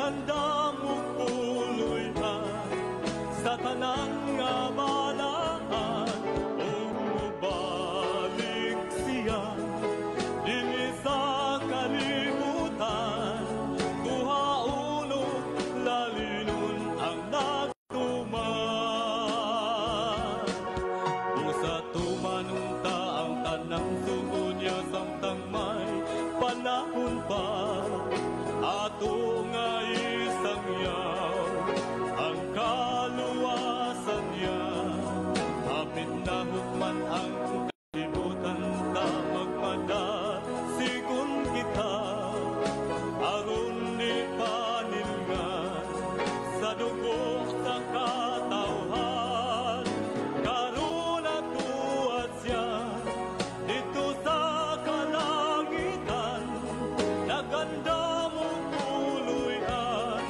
Nagandam og puloy-an sa tanan nga balaan ug mobalik siya dinhi sa kalibutan, kuhaon ug lalinon ang nagtuman. Busa tumanon ta ang tanang sugo niya samtang may panahon pa, ato nga isangyaw ang kaluwasan niya. Hapit na hukman ang kalibutan, ta magmadasigon kita aron di panilngan sa dugo sa katawhan. Karon atuad siya didto sa kalangitan, nagandam og puloy-an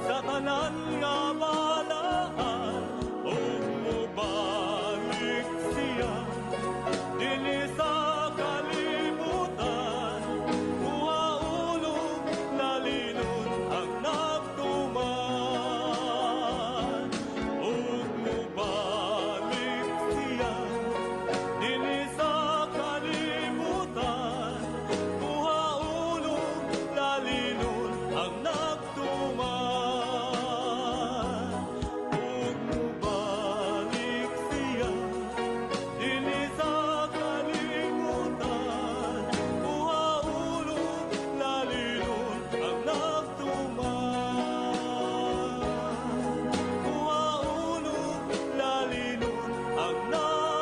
sa tanan nga balaan ug mobalik siya dinhi sa kalibutan, kuhaon ug lalinon ang nagtuman. Ug mobalik siya dinhi sa kalibutan, kuhaon ug lalinon ang nagtuman. Ug mobalik siya dinhi sa kalibutan, kuhaon ug lalinon ang nagtuman. Kuhaon ug lalinon ang nagtuman.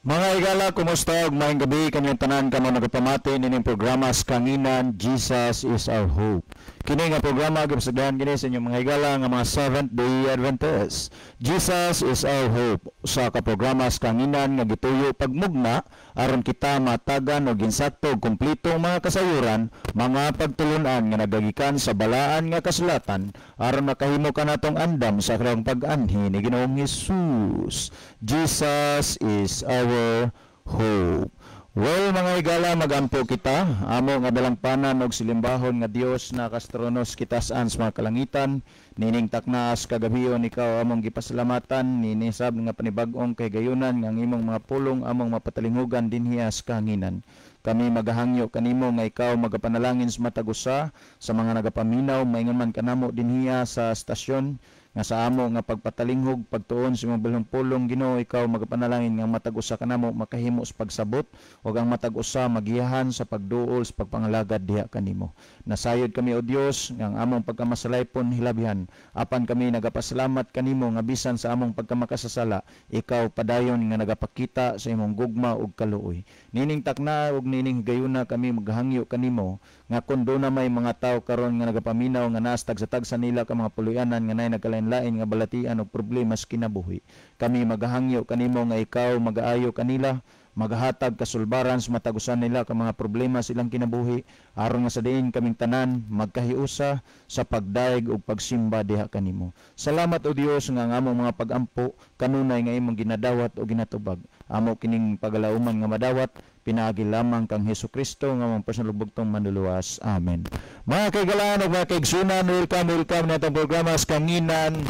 Mga higala, kumusta ug maayong gabi kanyang tanan kamo nagapamati nining programa sa Kanginan, Jesus is Our Hope. Kini nga programa gipasagdan kini sa inyong mga higala nga mga Seventh Day Adventists. Jesus is Our Hope sa ka programa sa Kanginan nga gituyo pagmugna aron kita matagan og insakto ug kumpletong mga kasayuran, mga pagtulunan nga nagagikan sa balaan nga kasulatan aron makahimo kanatong andam sa karong pag-anhi ni Ginoong Hesus. Jesus is our hope. Well, mga higala, magampo kita. Amo nga dalampanan og silimbahon nga Dios na kastronos kita saan sa mga kalangitan. Nining taknaas kagabion ikaw among gipasalamatan, nining sab nga panibag-ong kahigayunan nga ang imong mga pulong among mapatalinghugan dinhi sa kahanginan. Kami magahangyo kanimo nga ikaw magapanalangin sa matag usa sa mga nagapaminaw maingon man kanamo dinhiya sa stasyon nga sa amo nga pagpatalinghog pagtuon sa imong balong pulong. Ginoo, ikaw magapanalangin nga matag usa kanamo makahimo sa pagsabot ug ang matag usa magiyahan sa pagduol sa pagpangalagad diha kanimo. Nasayod kami, o Dios, nga ang among pagkamasalaypon hilabihan, apan kami nagapasalamat kanimo nga bisan sa among pagkamakasasala ikaw padayon nga nagapakita sa imong gugma ug kaluoy. Nining takna ug nining higayuna kami maghangyo kanimo nga kun doon na may mga tawo karon nga nagapaminaw nga naas tagsa-tagsa nila ka mga puloy-anan nga naay nagkalain-lain nga balatian og problema sa kinabuhi. Kami magahangyo kanimo nga ikaw magaayo kanila, magahatag kasulbaran sa matag usa nila ka mga problema sa ilang kinabuhi, aron nga sa diin kaming tanan magkahiusa sa pagdayeg ug pagsimba diha kanimo. Salamat, o Dios, nga ang among mga pagampo kanunay nga imong ginadawat o ginatubag. Amo kining pagalauman nga madawat pinaagi lamang kang Hesus Kristo nga among personal bugtong manluluwas. Amen. Mga kaigalaan ug mga kaigsunan, welcome, welcome na atong programa sa Kanginan,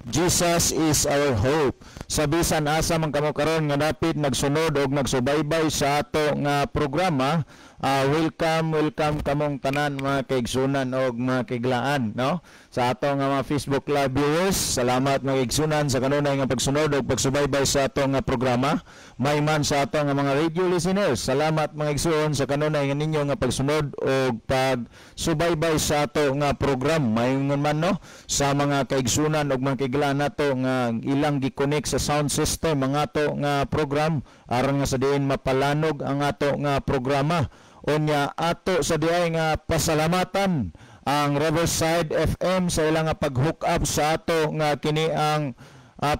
Jesus is Our Hope. Sa bisan asa man kamo karon nga dapit nagsunod og nagsubaybay sa ato nga programa, welcome, welcome kamong tanan mga kaigsunan og mga kaiglaan, no? Sa ato nga mga Facebook Live viewers, salamat mga kaigsunan sa kanunay nga pagsunod og pagsubaybay sa ato nga programa. May man sa ato nga mga radio listeners, salamat mga igsuon sa kanunay nga ninyo nga pagsunod og pagsubaybay sa ato nga program. Mayngon man, no, sa mga kaigsunan og mga kaiglaan nato nga ilang gi-connect sa sound system ang ato nga program aron nga sa diin mapalanog ang ato nga programa. Unya ato sa diay nga pasalamatan ang Riverside FM sa ilang nga pag-hook up sa ato nga kini ang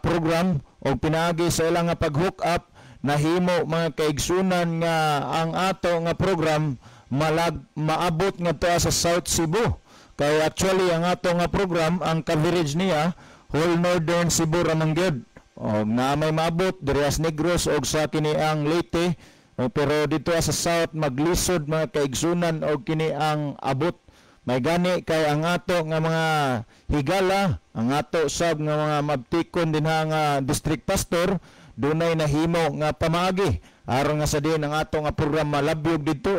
program og pinaagi sa ilang nga pag-hook up. nahimo mga kaigsunan nga ang ato nga program malag maabot ngadto sa South Cebu. Kay actually ang ato nga program, ang coverage niya whole Northern Cebu ra man gyud. Og na may maabot diri sa Negros og sa kini ang Leyte, pero dito sa South maglisod mga kaigsunan og kini ang abot. May gani kay ang ato nga mga higala, ang ato sab nga mga mabtikon dinha nga district pastor, dunay nahimo nga pamaagi aron nga sa diin ang ato nga program malabyog didto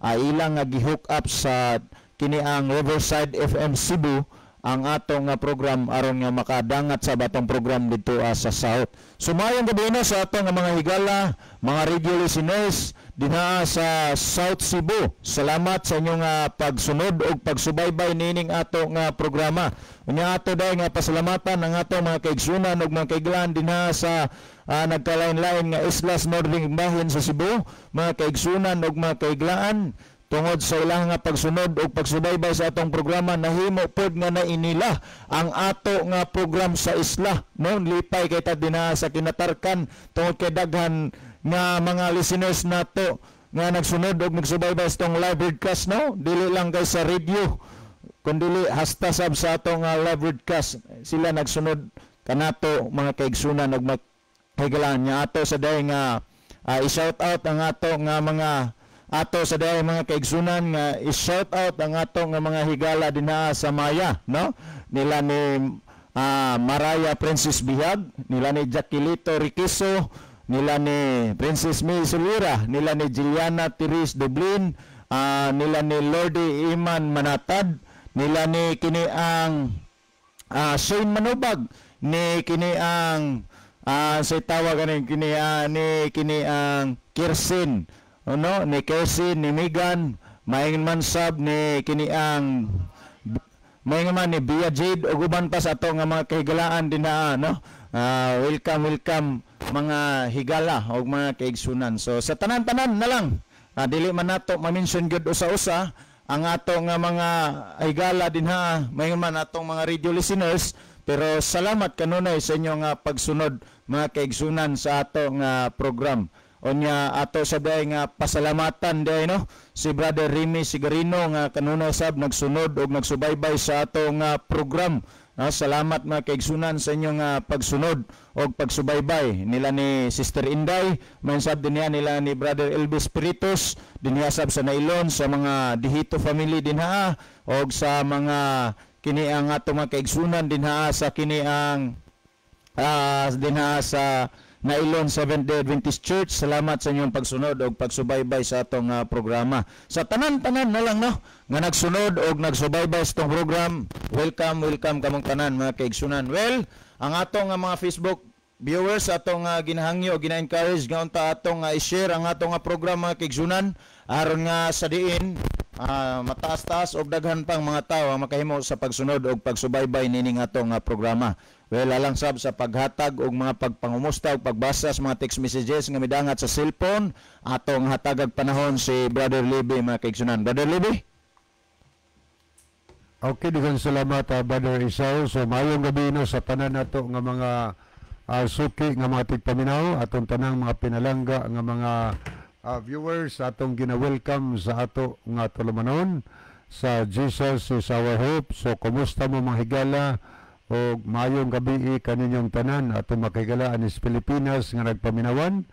ilang nga gi-hook up sa kini ang Riverside FM Cebu ang ato nga program aron nga makadangat sa batong program didto sa South. So maayong gabi na sa ato nga mga higala, mga radio listeners dinha sa South Cebu. Salamat sa inyong pagsunod ug pagsubaybay niining ato nga programa. Unya ato dai nga pasalamatan ang ato mga kaigsunan ug mga kaiglan dinha sa nagkalain-lain nga islas northern bahin sa Cebu, mga kaigsunan ug mga kaiglaan. Tungod sa ilang nga pagsunod ug pagsubaybay sa atong programa, nahimo pod nga nainila ang ato nga program sa isla, no? Lipay kay ta dinha sa kinatarkan tungod kay daghan nga mga listeners nato nga nagsunod ug nagsubaybay sa atong live broadcast, no? Dili lang kay sa radio kundili hasta sab sa atong live broadcast sila nagsunod kanato mga kaigsunan ug mga kaiglaan. Nya ato sa day nga i-shout out ang ato nga mga ato sa day mga kaigsunan nga i-shout out ang ato nga mga higala dinha sa Maya, no? Nila ni Maraya Princess Bihag, nila ni Jacquelito Riquiso, nila ni Princess May Solira, nila ni Juliana Tiris Dublin, nila ni Lordy Iman Manatad, nila ni kini ang Shane Manubag, ni kini ang say tawag ani kini ni kini ang Kirsin, ano, ni Kirsin, ni Megan, maingin man sab ni kini ang maingin man ni Bia Jade ug uban pa sa ato nga mga kahigalaan dinha, no? Welcome, welcome mga higala ug mga kaigsunan. So sa tanan-tanan na lang, dili man nato ma-mention gyud usa-usa ang ato nga mga higala dinha, maingin man atong mga radio listeners, pero salamat kanunay sa inyong pagsunod mga kaigsunan sa ato nga program. Unya ato sa day nga pasalamatan day, no, si Brother Remy Sigarino nga kanunay sab nagsunod og nagsubaybay sa ato nga program. Salamat mga kaigsunan sa inyong pagsunod og pagsubaybay. Nila ni Sister Inday, may sab dinha nila ni Brother Elvis Spiritus dinha sab sa Nailon, sa mga Dihito family dinha og sa mga kini ang ato mga kaigsunan dinha sa kini ang dinha sa Nailon Seventh Day Adventist Church. Salamat sa inyong pagsunod og pagsubaybay sa atong programa. Sa tanan-tanan na lang, no, nga nagsunod og nagsubaybay sa atong program, welcome, welcome kamong tanan mga kaigsunan. Well, ang atong mga Facebook viewers atong ginahangyo, gina-encourage nga unta atong i-share ang atong program mga kaigsunan aron nga sa diin mataas-taas og daghan pang mga tawo ang makahimo sa pagsunod og pagsubaybay nining atong programa. Well, alang sab sa paghatag og mga pagpangumusta og pagbasa sa mga text messages nga midangat sa cellphone, atong hatagag panahon si Brother Libby mga kaigsunan. Brother Libby? Okay, daghang salamat Brother Isao. So maayong gabi no sa tanan nato nga mga suki nga mga tigpaminaw, atong tanang mga pinalangga nga mga viewers, atong gina-welcome sa ato nga tulumanon sa Jesus is Our Hope. So kumusta mo mga higala o maayong gabi kaninyong tanan atong makahigala anis Pilipinas nga nagpaminawan,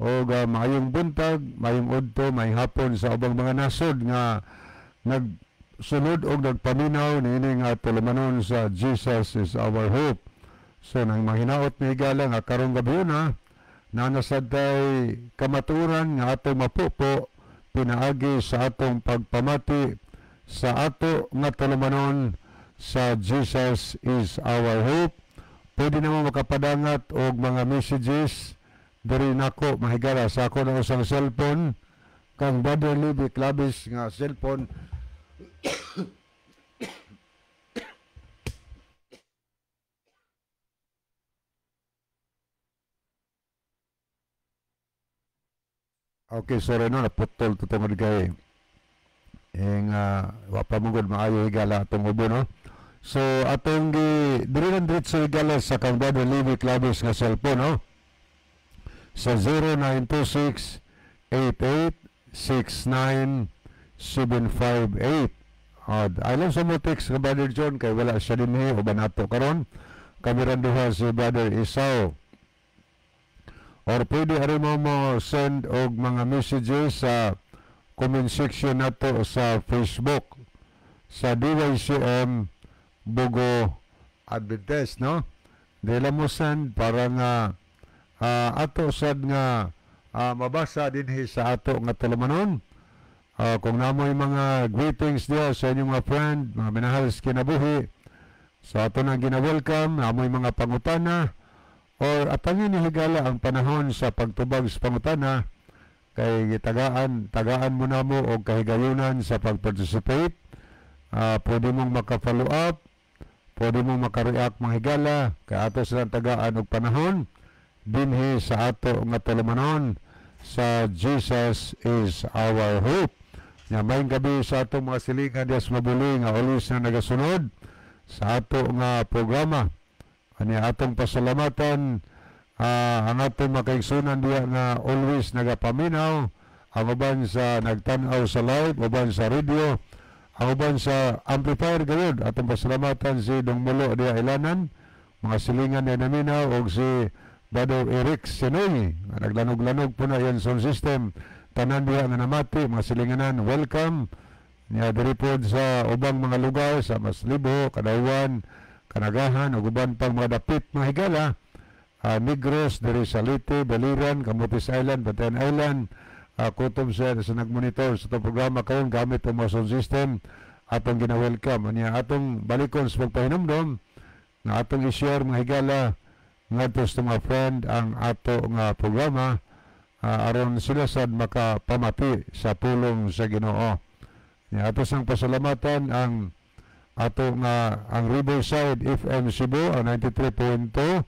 o maayong buntag, maayong udto, maayong hapon sa ubang mga nasod nga nagsunod og nagpaminaw niini nga tulumanon sa Jesus is Our Hope. So nang mahinaot ni higala nga karong gabi na nanasad tay kamatuoran nga atong mapupo pinaagi sa atong pagpamati sa ato nga tulumanon sa Jesus is Our Hope. Pwede naman makapadangat og mga messages diri nako mahigala sa ako na usang cellphone kang Brother Libby Clavis nga cellphone. Okay, sorry no, naputol to tungod kay wa pa mong maayo higala atong ubo, no. So atong gi diri lang diretso higala sa kang Brother Libby Clavis nga cellphone, no. sa 0926 8869 758. Ayaw sa mo text nga, Brother John, kay wala siya dinhi uban nato karon. Kami ran duha si Brother Isao. Or pwede ari mo mo send og mga messages sa comment section nato sa Facebook sa DYCM Bogo Adventist, no? Dila mo send para nga ato sad nga mabasa dinhi sa ato nga tulumanon. Kung namoy mga greetings diya sa inyong mga friend, mga minahal sa kinabuhi, sa ato nang gina-welcome, namoy mga pangutana, or atangin ni higala ang panahon sa pagtubag sa pangutana, kay gitagaan, tagaan mo na mo og kahigayunan sa pag-participate. Pwede mong maka-follow up, pwede mong maka-react, mga higala, kay ato silang tagaan og panahon dinhi sa ato nga tulumanon sa Jesus is Our Hope. Nya maayong gabi sa atong mga silingan diya sa Mabuli nga always na nagasunod sa ato nga programa. Ani atong pasalamatan ang atong makaigsunan diya nga always nagapaminaw, ang uban sa nagtan-aw sa live, uban sa radio, ang uban sa amplifier gayud. Atong pasalamatan si Dong Mulo diya Ilanan, mga silingan niya naminaw, og si Brother Eric Sinoy nga naglanog-lanog po na yan sound system. Tanan diha nga namati, mga silinganan, welcome niya diri pod sa ubang mga lugar sa Maslibo, Kadawan, Kanagahan ug uban pang mga dapit, mga higala, Negros, diri sa Leyte, Baliran, Camotes Island, Batayan Island, kutob sa nagmonitor sa itong programa karon gamit ang mga sound system, atong gina-welcome. Anya atong balikon sa pagpahinumdom nga atong i-share, mga higala, ngadto sa mga friend ang ato nga programa aron sila sad makapamati sa pulong sa Ginoo. Nya ato sang pasalamatan ang ato nga ang Riverside FM Cebu, ang 93.2,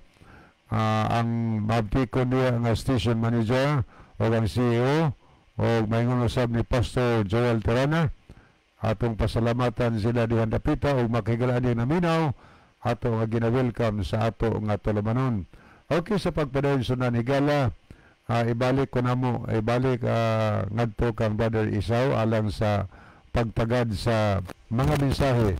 ang mabtikon niya nga station manager o ang CEO o maingon usab ni Pastor Joel Terana. Atong pasalamatan sila dihan dapita ug makigala din naminaw, ato nga gina-welcome sa ato nga tulumanon. Okay, sa pagpadayon sa nanigala, ibalik ko namo, ibalik ngadto kang Brother Isaw alang sa pagtagad sa mga mensahe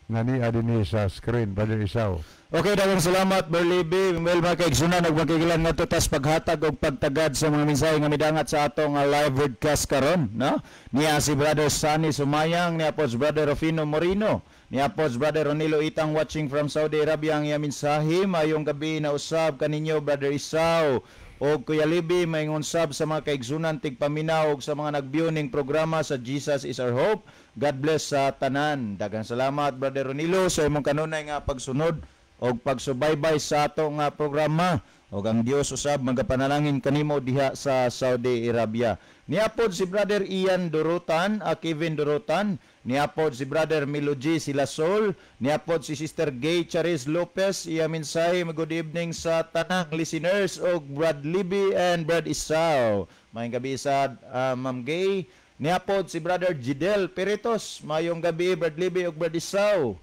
nga niya dinhi sa screen, Brother Isaw. Okay, daghang salamat, Berlibi. Well, mga kaigsunan ug makigilan, ngadto tas paghatag og pagtagad sa mga mensahe nga midangat sa atong live broadcast karon, no? Niya si Brother Sunny Sumayang, niya po si Brother Rufino Morino, niya po si Brother Ronilo Itang watching from Saudi Arabia ang iya mensahe. Mayong gabi na usab kaninyo, Brother Isaw o Kuya Libi, maingon sab sa mga kaigsunan tigpaminaw ug sa mga nag-view ning programa sa Jesus is Our Hope. God bless sa tanan. Daghang salamat, Brother Ronilo, sa imong kanunay nga pagsunod og pagsubaybay sa ato nga programa ug ang Dios usab magapanalangin kanimo diha sa Saudi Arabia. Niapod si Brother Ian Durutan, Kevin Durutan, niapod si Brother Milogy Silasol, niapod si Sister Gay Charis Lopez, iya mensahe, good evening sa tanang listeners og Brad Libby and Brad Isao. Maayong gabi sa Ma'am Gay. Niapod si Brother Gidel Peritos, mayong gabi, Brad Libby ug Brad Isao.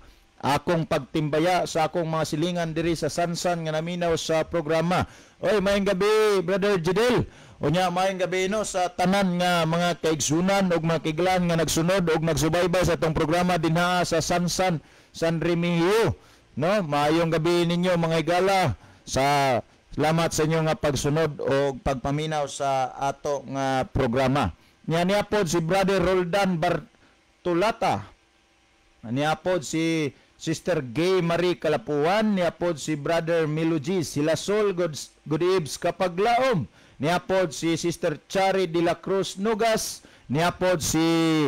Akong pagtimbaya sa akong mga silingan diri sa Sansan nga naminaw sa programa. Oy, maayong gabi, Brother Jidel. Unya maayong gabi no sa tanan nga mga kaigsunan ug mga kiglan nga nagsunod ug nagsubaybay sa atong programa dinha sa Sansan, San Remigio. No, maayong gabi ninyo, mga higala, sa salamat sa inyo nga pagsunod og pagpaminaw sa ato nga programa. Nya niapod si Brother Roldan Bartolata. Niapod si Sister Gay Marie Kalapuan, niapod si Brother Milogy Silasol, good eves kapaglaom. Niapod si Sister Chari de la Cruz Nugas, niapod si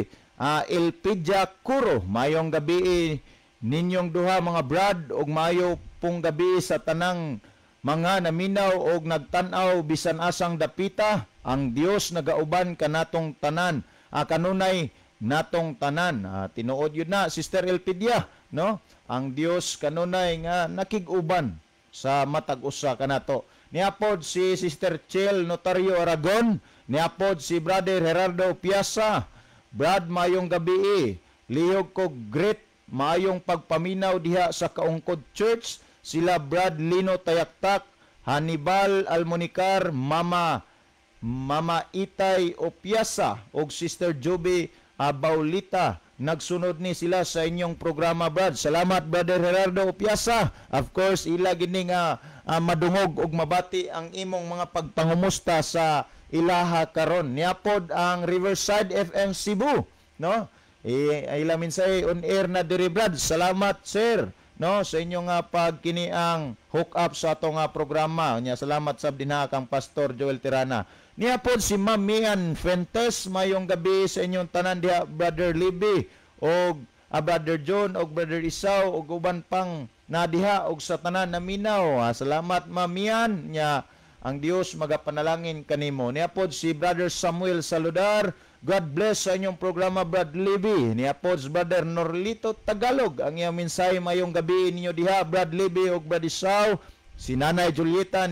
Elpidia Curo. Mayong gabi ninyong duha, mga brad, ug mayo pong gabi sa tanang mga naminaw og nagtan-aw bisan asang dapita. Ang Dios nagauban kanatong tanan, kanunay natong tanan. Tinuod yun na, Sister Elpidia, no? Ang Dios kanunay nga nakig-uban sa matag usa kanato. Niapod si Sister Chel Notario Aragon, niapod si Brother Gerardo Piazza. Brad, mayong gabi. Lihog ko great maayong pagpaminaw diha sa Kaungkod Church. Sila Brad Lino Tayaktak, Hannibal Almonicar, Mama Mama Itay Opiasa og Sister Joby Abaulita. Nagsunod ni sila sa inyong programa, Brad. Salamat, Brother Gerardo Opiasa. Of course, ila gini nga madungog og mabati ang imong mga pagpangumusta sa ilaha karon. Niapod ang Riverside FM Cebu, no? Eh, ila minsay on air na diri, Brad. Salamat, sir, no, sa inyong pagkini ang hook up sa atong programa. Nya salamat sab dinha kang Pastor Joel Tirana. Niya pod si Ma'am Mian Fuentes, mayong gabi sa inyong tanan diha, Brother Libby og Brother John og Brother Isaw og uban pang nadiha og sa tanan na minaw. Salamat, Ma'am Mian, nya ang Dios magapanalangin kanimo. Niya pod si Brother Samuel Saludar. God bless sa inyong programa, Brad Libby. Niya pod si Brother Norlito Tagalog. Ang iyang mensahe, mayong gabi ninyo diha, Brad Libby og Brad Isaw. Si Nanay Julieta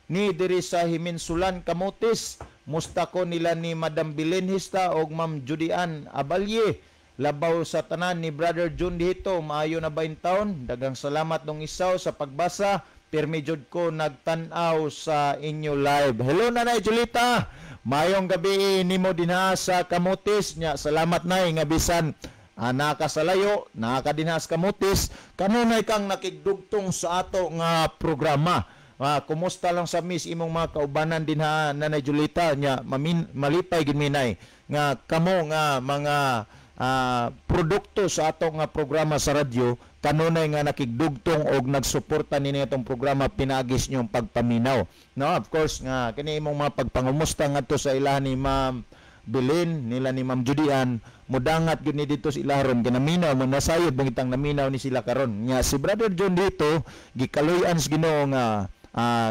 ni diri sa Himinsulan, Camotes. Musta ko nila ni Madam Belen Hista og Ma'am Judian Abalye. Labaw sa tanan ni Brother John dito, maayo na ba in taon? Daghang salamat nung Isaw sa pagbasa. Pirmi jud ko nagtan-aw sa inyo live. Hello, Nanay Julita. Mayong gabi nimo dinha sa Camotes nya. Salamat, Nay, nga bisan naka sa layo, naka dinha sa Camotes, kanunay kang nakigdugtong sa ato nga programa. Kumusta lang sa miss imong mga kaubanan dinha, Nanay Julita, nya malipay gid mi, Nay, nga kamo nga mga produkto sa ato nga programa sa radyo kanunay nga nakigdugtong og nagsuporta nini atong programa pinaagis niyong pagpaminaw, no? Of course nga kini imong mga pagpangumusta ngadto sa ilahan ni Ma'am Bilin nila ni Ma'am Judian, mudangat gyud ni dito sa ilaharon kinaminaw mo nasayod bangitang naminaw ni sila karon. Nya si Brother John dito gikaluy-an sa Ginoo nga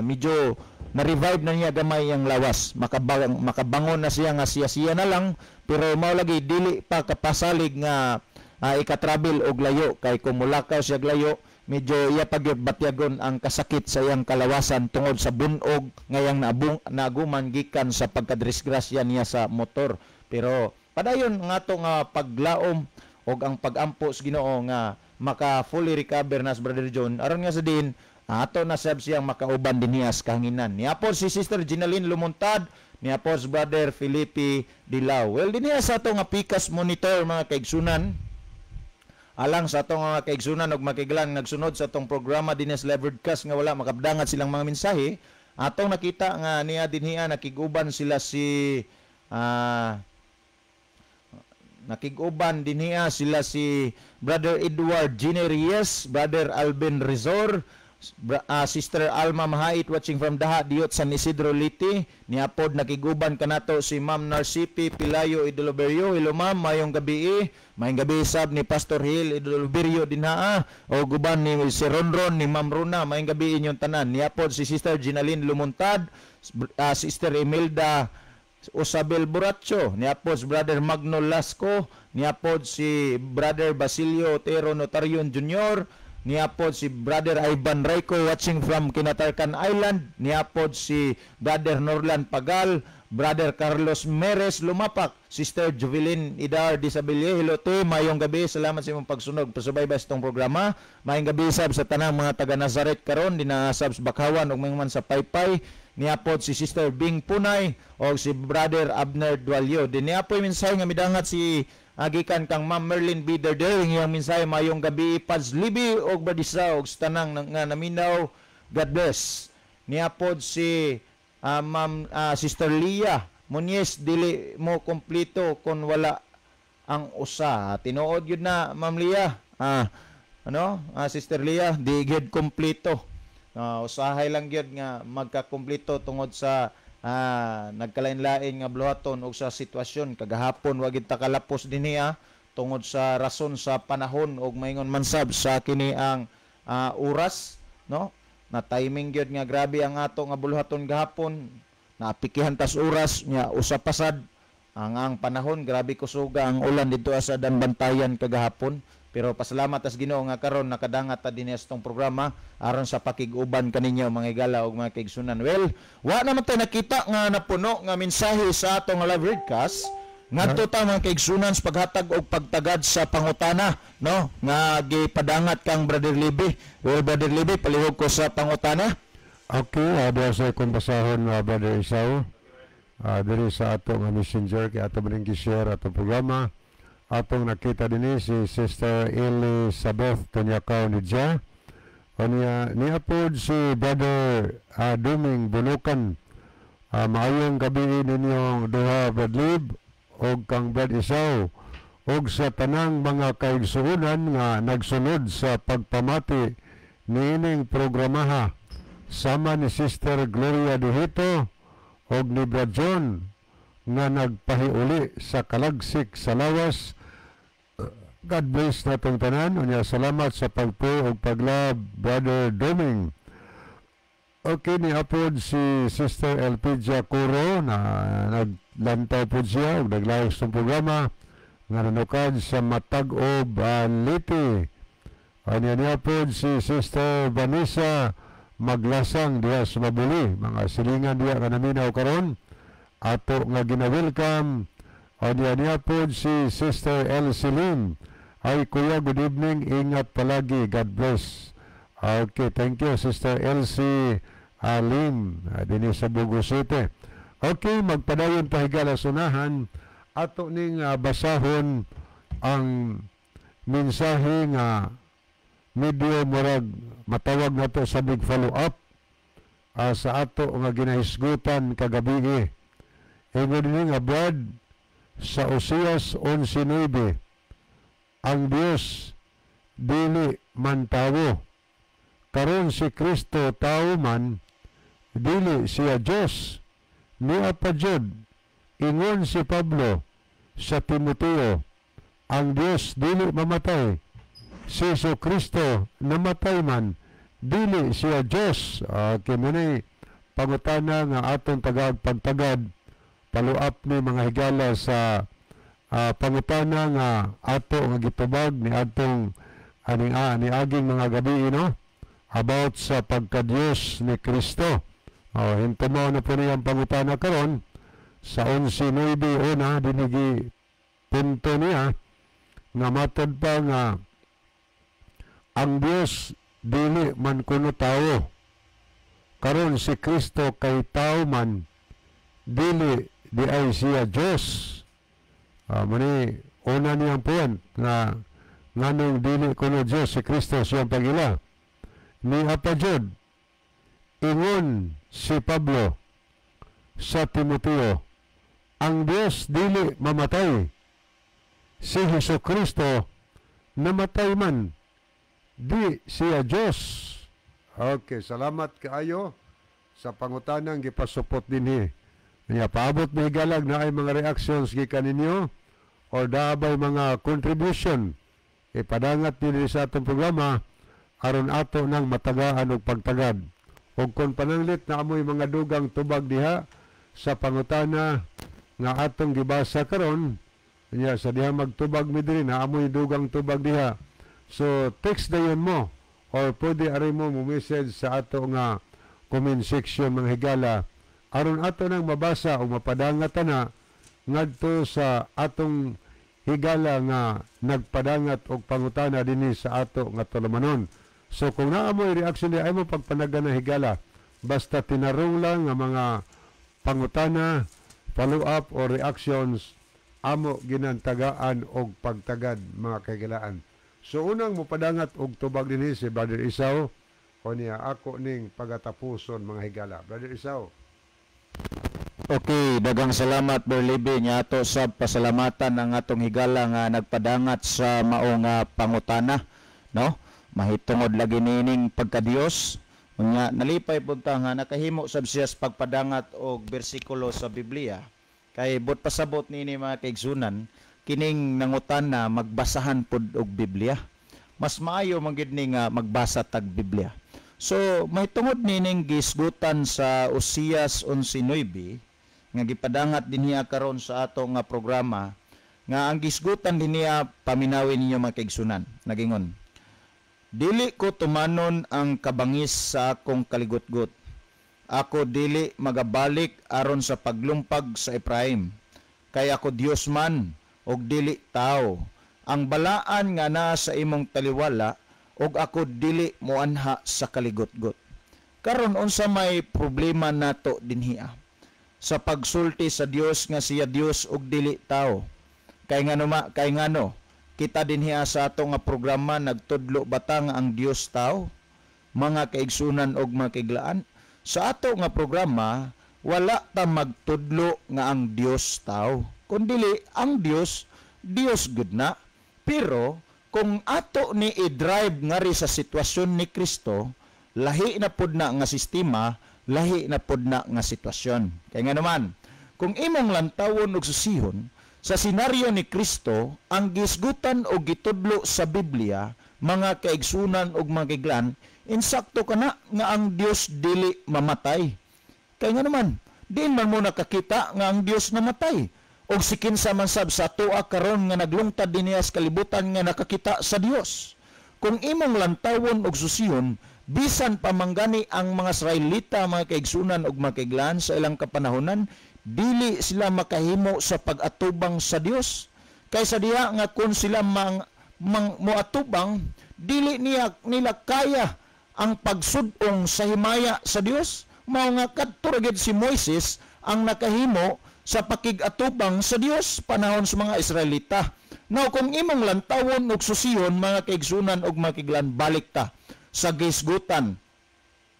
medyo na-revive na niya gamay ang lawas, makabangon na siya nga siya-siya na lang, pero mao lagi dili pa kapasalig nga ika-travel og layo kay kung mulakaw siya layo medyo iya pagyud batyagon ang kasakit sa iyang kalawasan tungod sa bunog ngayang naaguman gikan sa pagkadisgrasya niya sa motor. Pero padayon nga to nga paglaom og ang pagampo sa Ginoo nga maka fully recover na si Brother John aron nga sa din ato na sab siyang makauban dinhi sa kahanginan. Niapod si Sister Ginaline Lumuntad, niapod si Brother Felipe Dilao. Well, dinhi sa ato nga Pikas monitor, mga kaigsunan, alang sa atong mga kaigsunan og makiglan nagsunod sa atong programa dinhi sa live broadcast nga wala makabdangat silang mga mensahe, atong nakita nga niya dinhi nakiguban sila si nakiguban dinhi sila si Brother Edward Gineries, Brother Alvin Rizor, Sister Alma Mahait watching from Daha Diot, San Isidro, Leyte. Niapod nakiguban kanato si Ma'am Narcipi Pilayo Idoloberio. Hello, ma'am, mayong gabi. Mayong gabi sab ni Pastor Hill Idoloberio dinha o guban ni si Ronron ni Ma'am Runa. Mayong gabi inyong tanan. Niapod si Sister Ginaline Lumuntad, Sister Imelda Osabel Buracho, niapod si Brother Magno Lasco, niapod si Brother Basilio Otero Notarion Jr., niapod si Brother Ivan Rayco watching from Kinatarkan Island, niapod si Brother Norlan Pagal, Brother Carlos Meres Lumapak, Sister Juvelin Idar Disabelle. Hello te, mayong gabi, salamat sa imong pagsunog, pasubaybay sa itong programa. Mayong gabi sab sa tanang mga taga Nazaret karon, dinasab sa Bakhawan ug man sa Paypay. Niapod si Sister Bing Punay o si Brother Abner Dualio. Din niapoy mensahe nga midangat si agikan kang Ma'am Merlin B. Derder, iyang mensahe, mayong gabi Pads Libi og Bradisa og sa tanang nga naminaw. God bless. Niapod si Ma'am Sister Lia Muñez, dili mo kompleto kung wala ang usa. Tinuod yun na, Ma'am Lia. Sister Lia, di gyud kompleto. Usahay lang gyud nga magkakumpleto tungod sa nagkalain-lain nga buluhaton og sa sitwasyon kagahapon wa gid ta kalapos dinhi tungod sa rason sa panahon og maingon man sab sa kini ang oras, no, na timing gyud nga grabe ang ato nga buluhaton gahapon, naapikihan tas oras nya usa pasad ang panahon, grabe kusuga ang ulan didto sa Danbantayan kagahapon. Pero pasalamat tas Ginoo nga karon nakadangat ta dinhi sa itong programa aron sa pakig-uban kaninyo mga higala ug mga kaigsunan. Well, wa naman tay nakita nga napuno nga mensahe sa atong live broadcast. Ngadto ta, mga kaigsunan, sa paghatag og pagtagad sa pangutana, no, nga gipadangat kang Brother Libby. Well, Brother Libby, palihog ko sa pangutana. Okay, sa akong basahon, Brother Isao. Diri sa ato nga messenger kay ato man gi-share atong programa. Atong nakita dinhi si Sister Elizabeth Tunyakaw Nidja. Unya niya pod si Brother Duming Bunukan. Maayong gabi ninyong duha, Brad Lib og kang Brad Isaw og sa tanang mga kaigsuonan nga nagsunod sa pagpamati niining programaha sama ni Sister Gloria Dihito og ni Brad John nga nagpahiuli sa kalagsik sa lawas. God bless natong tanan. Unya salamat sa pagpray og pag-love, Brother Doming. Okay, ni apod si Sister Elpidia Curo na naglantaw po siya og naglayos sa programa nga nanukad sa Matag-ob, Leyte. Unya niya pod si Sister Vanessa Maglasang diha sa Mabuli. Mga silingan diha nga naminaw karon. Ato nga gina-welcome. Unya niya pod si Sister Elsie Lim. "Ay kuya, good evening. Ingat palagi. God bless." Okay, thank you, Sister Elsie Alim, dinhi sa Bogo City. Okay, magpadayon pa, higala, sunahan. Ato ning basahon ang mensahe nga medyo murag matawag nato sa big follow-up sa ato nga ginahisgutan kagabi. Ingon dinhi nga, "Brad, sa Oseas 11:9, ang Dios dili man tawo. Karon si Kristo tawo man, dili siya Dios. Niya pa jud, ingon si Pablo sa Timoteo, ang Dios dili mamatay. Si Jesu Kristo namatay man, dili siya Dios." Okay, mao ni pangutana nga atong tagad pagtagad, follow up ni, mga higala, sa pangutana nga ato nga gitubag ni atong aning ni aging mga gabi, no, about sa pagka-Diyos ni Kristo. Oh, hintumo na po niyang pangutana karon sa 11:9 una dinigi punto niya nga matod pa nga ang Dios dili man kuno tawo. Karon si Kristo kay tao man, dili di ay siya Dios. Mao ni una niyang point nga nganong dili kuno Dios si Kristo siyang pagila. Ni apa jud, ingon si Pablo sa Timoteo, ang Dios dili mamatay. Si Hesus Kristo namatay man, di siya Dios. Okay, salamat kaayo sa pangutanang gipasupot dinhi. Nya paabot ni galag na ay mga reactions gikan ninyo or daabay mga contribution, ipadangat dinhi sa atong programa aron ato nang matagaan og pagtagad. Ug kung pananglit na amoy mga dugang tubag diha sa pangutana nga atong gibasa karon, nya sa diha magtubag mi diri na amoy dugang tubag diha. So text dayon mo or pwede ari mo mo message sa ato nga comment section, mga higala, aron ato nang mabasa o mapadangat na ngadto sa atong higala nga nagpadangat og pangutana dinhi sa ato nga tulumanon. So kung naa moy reaction di ay mo pagpanagan na, higala, basta tinarong lang nga mga pangutana, follow up or reactions, amo ginantagaan og pagtagad, mga kahigalaan. So unang mopadangat og tubag dinhi si Brother Isaw o niya ako ning pagatapuson, mga higala. Brother Isaw. Okay, daghang salamat, Berlibe, nya ato sa pasalamatan ang atong higala nga nagpadangat sa mao nga pangutana, no? Mahitungod lagi nining pagkadiyos. Unya nalipay pud ta nga nakahimo sab siya sa pagpadangat og bersikulo sa Biblia. Kay but pasabot niini, mga kaigsunan, kining nangutana magbasahan pud og Biblia. Mas maayo man gid ni nga magbasa tag Biblia. So mahitungod nining gisgutan sa Oseas 11:9 nga gipadangat dinhiya karon sa ato nga programa, nga ang gisgutan dinhiya, paminawin ninyo, mga kaigsunan. Nagingon, "Dili ko tumanon ang kabangis sa akong kaligutgot. Ako dili magabalik aron sa paglumpag sa Ephraim. Kay ako Dios man og dili tao. Ang balaan nga naa sa imong taliwala, og ako dili moanha sa kaligutgot." Karon, unsa may problema nato dinhia sa pagsulti sa Dios nga siya Dios ug dili tao? Kay ngano ma, kay ngano kita dinhiya sa ato nga programa nagtudlo bata nga ang Dios tao? Mga kaigsunan og mga kaiglaan, sa ato nga programa wala ta magtudlo nga ang Dios tao, kundili ang Dios Dios gud na. Pero kung ato ni i-drive ngari sa sitwasyon ni Kristo, lahi na pud na nga sistema, lahi na pud na nga sitwasyon. Kay nga naman, kung imong lantawon og susihon sa senaryo ni Kristo, ang gisgutan o gitudlo sa Biblia, mga kaigsunan og mga kaiglaan, insakto kana nga ang Dios dili mamatay. Kay nga naman, diin man mo nakakita nga ang Dios namatay? Og si kinsa man sab sa atoa karon nga naglungtad dinhi sa kalibutan nga nakakita sa Dios? Kung imong lantawon og susihon, bisan pa manggani ang mga Israelita, mga kaigsunan og mga kaiglaan, sa ilang kapanahonan, dili sila makahimo sa pag-atubang sa Dios. Kaysa diha nga kung sila mang moatubang, dili niya nila kaya ang pagsudong sa himaya sa Dios. Mao nga kadto ra gid si Moises ang nakahimo sa pakig-atubang sa Dios panahon sa mga Israelita. Now, kung imong lantawon og susihon, mga kaigsunan og mga kaiglaan, balik ta sa gisgutan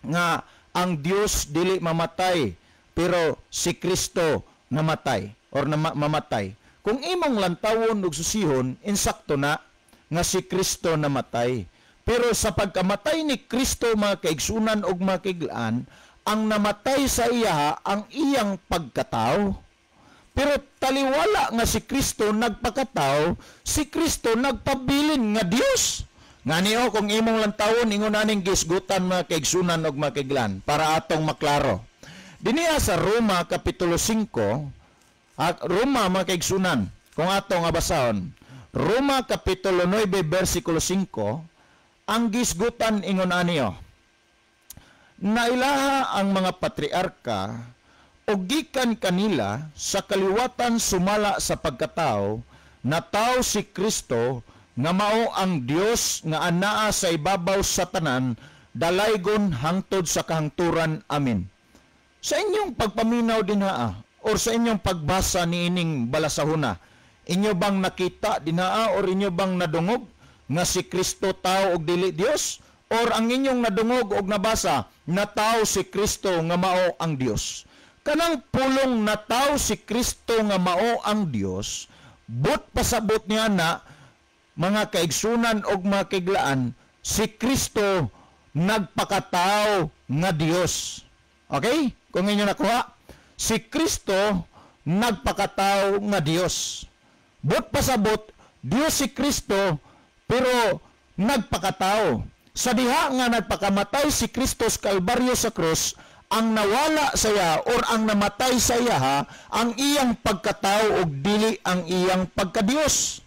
nga ang Dios dili mamatay pero si Kristo namatay or mamatay. Kung imong lantawon og susihon, insakto na nga si Kristo namatay. Pero sa pagkamatay ni Kristo, mga kaigsunan og mga kaiglaan, ang namatay sa iya ang iyang pagkatao. Pero taliwala nga si Kristo nagpakatao, si Kristo nagpabilin nga Dios. Ngani o, kung imong lantawon, ingon aning gisgutan, mga kaigsunan og mga kaiglaan, para atong maklaro. Diniya sa Roma Kapitulo 5, at Roma, mga kaigsunan, kung atong abasahon, Roma Kapitulo 9, versikulo 5, ang gisgutan ingon ani o. Nailaha ang mga patriarka o gikan kanila sa kaliwatan sumala sa pagkatao, na tao si Kristo nga mao ang Dios nga anaa sa ibabaw sa tanan, dalaygon hangtod sa kahangturan. Amen. Sa inyong pagpaminaw dinhaa or sa inyong pagbasa niining balasahuna, inyo bang nakita dinhaa or inyo bang nadungog nga si Kristo tao og dili Dios? Or ang inyong nadungog og nabasa na tao si Kristo nga mao ang Dios? Kanang pulong na tao si Kristo nga mao ang Dios, but pasabot niya na, mga kaigsunan og mga kaiglaan, si Kristo nagpakatao nga Dios. Okay? Kung inyo nakuha, si Kristo nagpakatao nga Dios. But pasabot, Dios si Kristo pero nagpakatao. Sa diha nga nagpakamatay si Kristo sa Kalbaryo sa krus, ang nawala sa iya or ang namatay sa iya ha, ang iyang pagkatao og dili ang iyang pagkadiyos.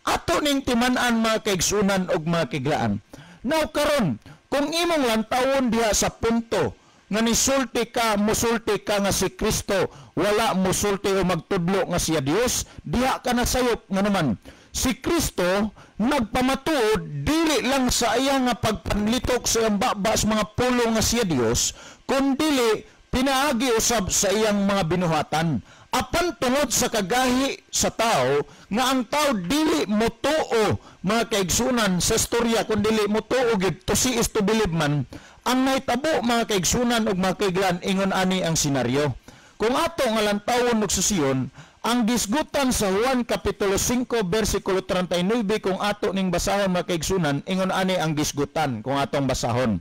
Ato ning timan-an, mga kaigsunan og mga kaiglaan. Now karon, kung imong lantawon diha sa punto nga nisulti ka, musulti ka nga si Kristo wala musulti o magtudlo nga siya Dios, diha ka na sayop. Nga naman, si Kristo nagpamatuod dili lang sa iya nga pagpanlitok sa iyang baba sa mga pulong nga siya Dios, kundili pinaagi usab sa iyang mga binuhatan. Apan tungod sa kagahi sa tao, nga ang tao dili motuo, mga kaigsunan, sa storya, kun dili motuo gid, to see is to believe man, ang nahitabo, mga kaigsunan ug mga kaiglaan, ingon ani ang senaryo. Kung ato nga lantawon og susiyon, ang gisgutan sa Juan Kapitulo 5 versikulo 39, kung ato ning basahon, mga kaigsunan, ingon ani ang gisgutan kung atong basahon.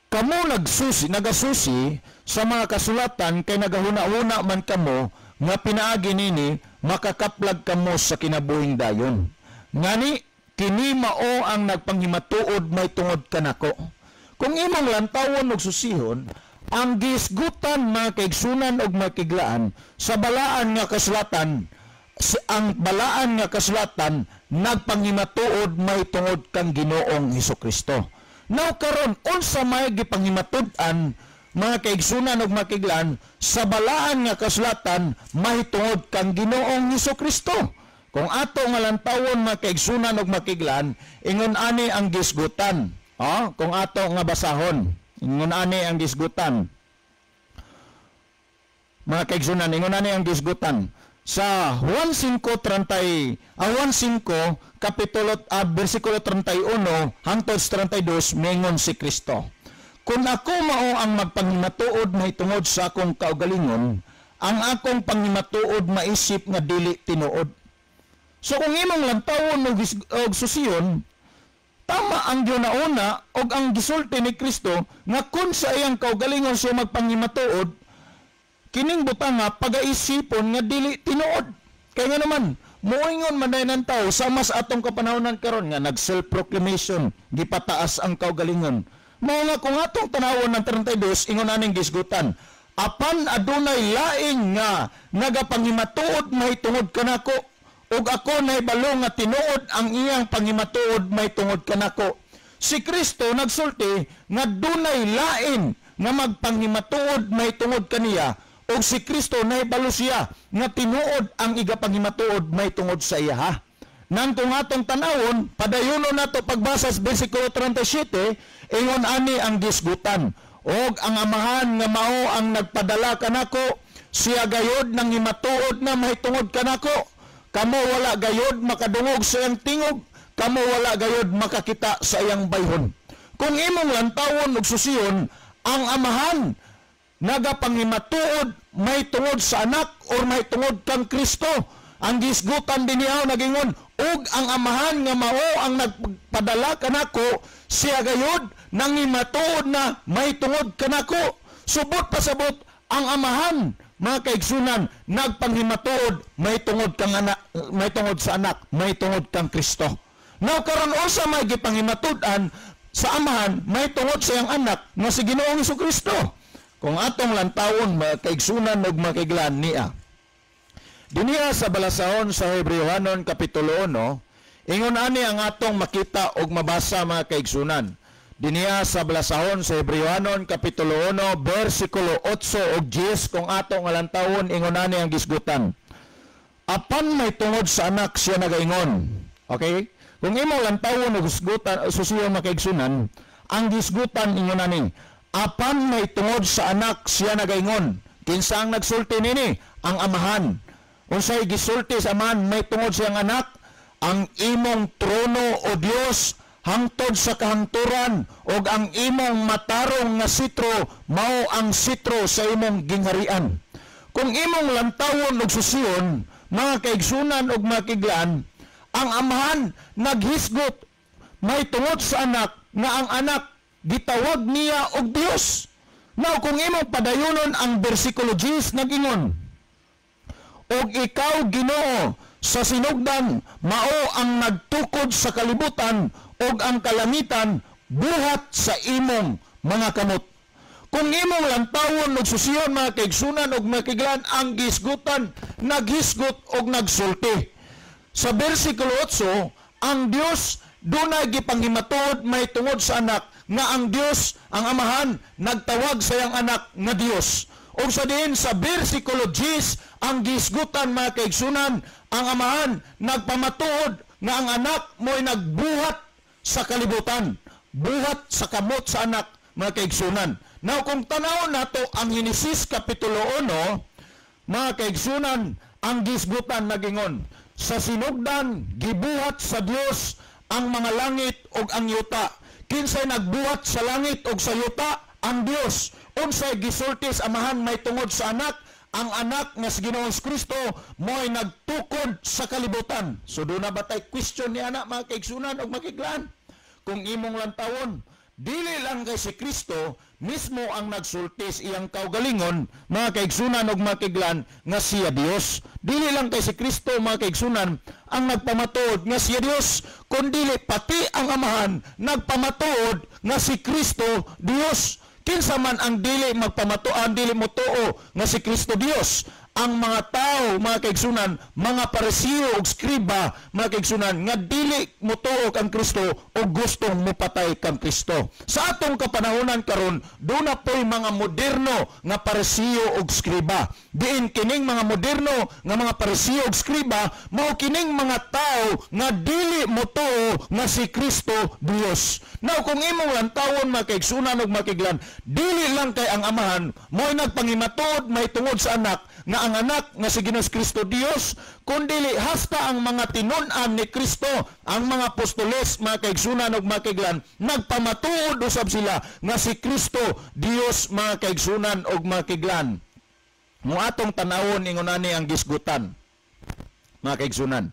Kamo nagsusi, nagasusi sa mga kasulatan kay nagahuna-huna man kamo nga pinaagi nini makakaplag kamo sa kinabuhing dayon. Ngani kini mao ang nagpanghimatuod may tungod kanako. Kung imong lantawon og susihon, ang gisgutan, mga kaigsunan og mga kaiglaan, sa balaan nga kasulatan, ang balaan nga kasulatan nagpanghimatuod may tungod kang Ginoong Hesukristo. Now karon, unsa may gipanghimatud-an, mga kaigsunan ug mga kaiglaan, sa balaan nga kasulatan mahitungod kang Ginoong Hesukristo? Kung ato nga lantawon, mga kaigsunan ug mga kaiglaan, ingon ani ang gisgutan. Oh, kung ato nga basahon, ingon ani ang gisgutan. Mga kaigsunan, ingon ani ang gisgutan. Sa Juan 5:30, ang Juan 5 kapitulo bersikulo 31 hangtod 32, mingon si Kristo: "Kung ako mao ang magpangimatuod mahitungod sa akong kaugalingon, ang akong pangimatuod maisip nga dili tinuod." So kung imong lantawon og susiyon, tama ang ginauna og ang gisulti ni Kristo nga kung sa iyang kaugalingon siya magpangimatuod, kining butanga pagaisipon nga dili tinuod. Kaya nga naman, moingon man ng tao sa mas atong kapanahonan karon nga nag self-proclamation, gipataas ang kaugalingon. Mao nga kung atong tanawon ng 32, ingon aning gisgutan: "Apan adunay laing nga nagapangimatuod mahitungod kanako, ug ako nahibalo nga tinuod ang iyang pangimatuod mahitungod kanako." Si Kristo nagsulti nga dunay lain nga magpangimatuod mahitungod kaniya, ug si Kristo nahibalo siya nga tinuod ang igapangimatuod mahitungod sa iya. Ha? Nang kung atong tanawon, padayonon nato pagbasa sa versikulo 37, ingon ani ang gisgutan: "Og ang Amahan nga mao ang nagpadala kanako, siya gayod nang himatuod na mahitungod kanako. Kamo wala gayod makadungog sa iyang tingog, kamo wala gayod makakita sa iyang bayhon." Kung imong lantawon og susiyon, ang Amahan nagapangimatuod mahitungod sa anak or mahitungod kang Kristo. Ang gisgutan din niya nagingon, "Ug ang Amahan nga mao ang nagpadala kanako, siya gayod nangimatuod na mahitungod kanako. Subot pasabot, ang Amahan, mga kaigsunan, nagpanghimatuod mahitungod kang anak, mahitungod sa anak, mahitungod kang Kristo. Now karon, unsa may gipanghimatud-an sa Amahan mahitungod sa iyang anak nga si Ginoong Kristo? Kung atong lantawon, mga kaigsunan ug mga kaiglan, niya diniha sa balasahon sa Hebreohanon kapitulo 1, ingon ani ang atong makita og mabasa, mga kaigsunan. Diniha sa balasahon sa Hebreohanon kapitulo 1 bersikulo 8 ug 10, kung ato nga lantawon, ingon ani ang gisgutan. Apan may tungod sa anak siya nagaingon. Okay? Kung imo lantawon og gisgutan, susiyo, mga kaigsunan, ang gisgutan ingon ani: "Apan may tungod sa anak siya nagaingon." Kinsa ang nagsulti nini? Ang Amahan. Unsay gisulti sa Amahan may tungod siyang anak? "Ang imong trono, O Dios, hangtod sa kahangturan, ug ang imong matarong nga sitro mao ang sitro sa imong gingharian." Kung imong lantawon og susiyon, mga kaigsunan ug mga kiglaan, ang Amahan naghisgot may tungod sa anak nga ang anak gitawag niya og Dios. Now kung imong padayonon ang bersikulo 10, nagingon, "Og ikaw, Ginoo, sa sinugdan mao ang nagtukod sa kalibutan, ug ang kalangitan buhat sa imong mga kamot." Kung imong lantawon og susiyon, mga kaigsunan ug mga kaiglan, ang gisgutan naghisgot og nagsulti. Sa bersikulo 8, ang Dios dunay gipanghimatuod may tungod sa anak nga ang Dios, ang Amahan, nagtawag sa iyang anak nga Dios. O sa diin sa bersikulo 10, ang gisgutan, mga kaigsunan, ang Amahan nagpamatuod nga ang anak mo'y nagbuhat sa kalibutan. Buhat sa kamot sa anak, mga kaigsunan. Now, kung tanaw nato ang Henesis Kapitulo 1, mga kaigsunan, ang gisgutan nagingon, "Sa sinugdan, gibuhat sa Dios ang mga langit ug ang yuta." Kinsay nagbuhat sa langit ug sa yuta? Ang Dios. Unsay gisulti sa Amahan may tungod sa anak? Ang anak nga si Ginoong Kristo mo'y nagtukod sa kalibutan. So doon na ba tay question ni anak, mga kaigsunan ug makiglaan? Kung imong lantawon, dili lang kay si Kristo mismo ang nagsulti sa iyang kaugalingon, mga kaigsunan ug makiglan, nga siya Dios. Dili lang kay si Kristo, mga kaigsunan, ang nagpamatuod nga siya Dios, kundili pati ang Amahan nagpamatuod nga si Kristo Dios. Kinsa man ang dili magpamatuan, dili motuo nga si Kristo Dios? ang mga tao, mga kaigsunan, mga Parisiyo ug skriba, mga kaigsunan, nga dili motuo kang Kristo o gustong mopatay kang Kristo. Sa atong kapanahonan karon, duna po'y mga moderno nga Parisiyo ug skriba. Diin kining mga moderno nga mga Parisiyo ug skriba mao kining mga tao nga dili motuo nga si Kristo Dios. Now kung imong lantawon, mga kaigsunan ug makiglan, dili lang kay ang Amahan mo'y nagpangimatuod mahitungod sa anak nga ang anak nga si Ginoong Kristo Dios, kundili hasta ang mga tinun-an ni Kristo, ang mga apostoles, mga kaigsunan ug makiglan, nagpamatuod usab sila nga si Kristo Dios, mga kaigsunan ug makiglan. Mo atong tanawon ingon ani ang gisgutan, mga kaigsunan.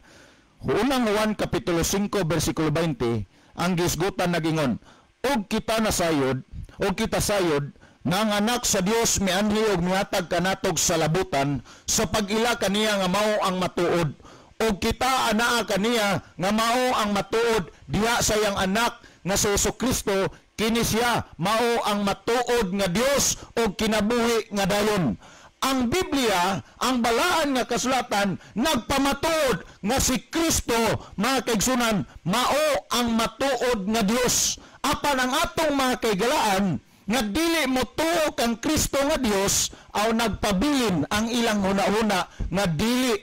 Unang Juan kapitulo 5 bersikulo 20, ang gisgutan nagingon, "Og kita nasayod, og kita sayod nga ang anak sa Dios mianhi og mihatag kanatog salabutan sa pag-ila kaniya nga mao ang matuod. Og kita anaa kaniya nga mao ang matuod diha sa iyang anak nga si Hesus Kristo. Kini siya mao ang matuod nga Dios og kinabuhi nga dayon." Ang Biblia, ang balaan nga kasulatan, nagpamatuod nga si Kristo, mga kaigsunan, mao ang matuod nga Dios. Apan ang atong mga kaigalaan nga dili mo tuo kang Kristo nga Dios, aw nagpabilin ang ilang huna-huna nga dili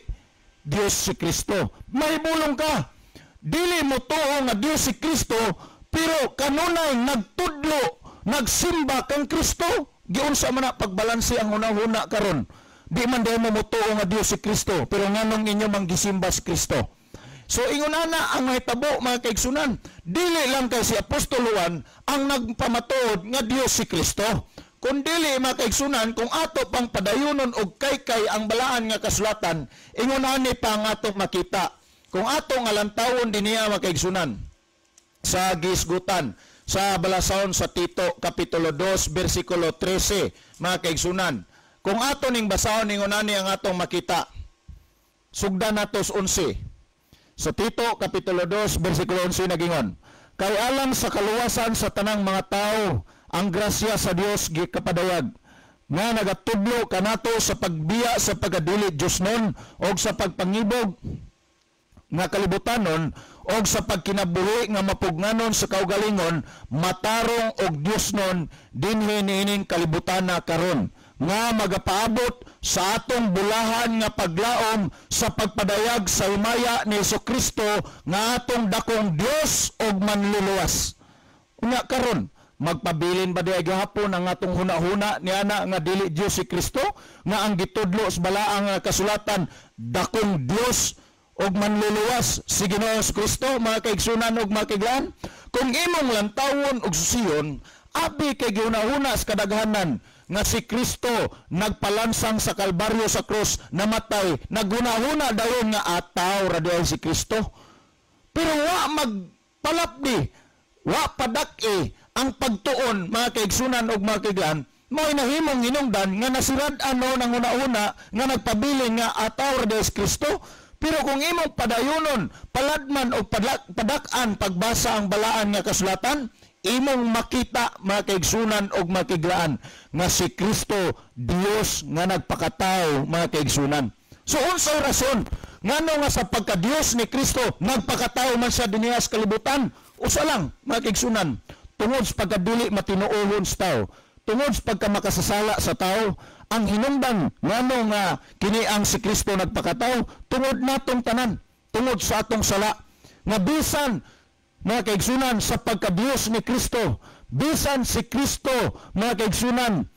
Dios si Kristo. Mahibulong ka. Dili mo tuo nga Dios si Kristo, pero kanunay nagtudlo, nagsimba kang Kristo. Giunsa man na pagbalanse ang huna-huna karon? Di man diay mo motuo nga Dios si Kristo, pero nganong inyo mang gisimba si Kristo? So ingon ana ang mahitabo, mga kaigsunan, dili lang kay si Apostol Juan ang nagpamatuod nga Dios si Kristo. Kung dili, mga kaigsunan, kung ato pang padayunon og kaykay ang balaan nga kasulatan, ingon ani pa ang ato makita. Kung ato nga lantawon dinhiya, mga kaigsunan, sa gisgutan sa balasahon sa Tito kapitulo 2 bersikulo 13, mga kaigsunan. Kung ato ning basahon, ingon ani ang atong makita. Sugdan nato sa 11. Sa Tito kapitulo 2 bersikulo 11 nagingon, "Kay alang sa kaluwasan sa tanang mga tao ang grasya sa Dios gikapadayag, nga nagatudlo kanato sa pagbiya sa pagkadili Diosnon og sa pagpangibog nga kalibutanon og sa pagkinabuhi nga mapugnanon sa kaugalingon, matarong og Diosnon dinhi niining kalibutana karon, nga magapaabot sa atong bulahan nga paglaom sa pagpadayag sa himaya ni Kristo nga atong dakong Dios ug manluluwas." Unya karon, magpabilin ba diay gihapon ang atong huna-huna niana nga dili Dios si Kristo, nga ang gitudlo sa balaang nga kasulatan dakong Dios ug manluluwas si Ginoong Kristo, mga kaigsunan ug mga kaiglaan? Kung imong lantawon ug susiyon, abi kay gihuna-huna sa kadaghanan nga si Kristo nagpalansang sa Kalbaryo, sa krus, namatay, naghuna-huna dayon nga ataw ra diay si Kristo. Pero wa magpalapdi, wa padak-i ang pagtuon, mga kaigsunan ug mga kaiglaan, mao'y nahimong hinungdan nga nasirad-an no ng una-una nga nagpabilin nga ataw ra diay si Kristo. Pero kung imong padayunon, paladman o padak-an pagbasa ang balaan nga kasulatan, imong makita, mga kaigsunan og mga kaiglaan, nga si Kristo Dios nga nagpakatao, mga kaigsunan. So unsay rason ngano nga sa pagka-Dios ni Kristo nagpakatao man siya dinhi sa kalibutan? Usa lang, mga kaigsunan, tungod sa pagkadili matinuohon sa tao, tungod sa pagkamakasasala sa tao. Ang hinungdan ngano nga kini ang si Kristo nagpakatao, tungod natong tanan, tungod sa atong sala. Nga bisan, mga kaigsunan, sa pagka-Dios ni Kristo, bisan si Kristo, mga kaigsunan,